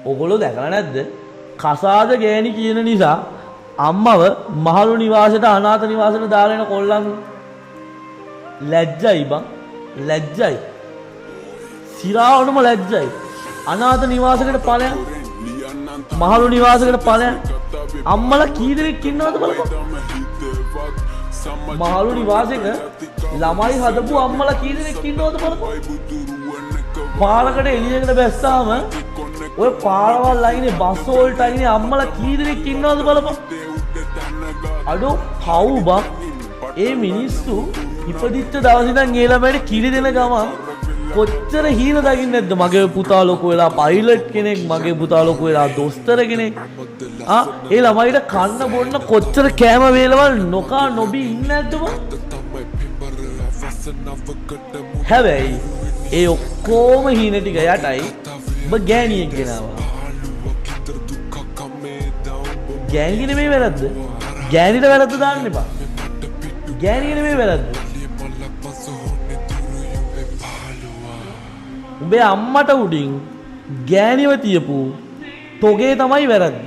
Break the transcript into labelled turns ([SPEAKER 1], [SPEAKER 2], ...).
[SPEAKER 1] ඔගොල්ලෝ දැකලා නැද්ද? කසාද ගෑණි කියන නිසා අම්මව මහලු නිවාසයට අනාථ නිවාසයට දාලා එන කොල්ලන්. ලැජ්ජයි බං, ලැජ්ජයි. සිරාවටම ලැජ්ජයි. අනාථ නිවාසයකට ඵලයන්, මහලු නිවාසයකට ඵලයන්. අම්මලා කී දෙනෙක් ඉන්නවද බලපන්. මහලු නිවාසයක ළමයි හදපු අම්මලා කී දෙනෙක් ඉන්නවද බලපන්. පාරකට එළියකට බැස්සාම ඔය පාරවල් අයිනේ බස් වලට අයිනේ අම්මලා කී දෙනෙක් ඉන්නවද බලපන්. අඩෝ පව් බං. ඒ මිනිස්සු ඉපදිච්ච දවස් ඉඳන් ඒ ළමයට කිරි දෙන ගමන් කොච්චර හීන දකින්නේ නැද්ද? මගේ පුතා ලොකු වෙලා පයිලට් කෙනෙක්, මගේ පුතා ලොකු වෙලා දොස්තර කෙනෙක්. ආ ඒ ළමයිට කන්න බොන්න කොච්චර කෑම වේලවල් නොකා නොබී ඉන්නේ නැද්ද බං? හැබැයි ඒ ඔක්කොම හීන ටික යටයි ඔබ ගෑණියෙක් ගෙනාවා. ගෑණිගේ නෙමෙයි වැරද්ද. ගෑණිට වැරද්ද දාන්න එපා. ගෑණිගේ නෙමෙයි වැරද්ද. උඹේ අම්මට උඩින් ගෑණිව තියපු තොගේ තමයි වැරද්ද.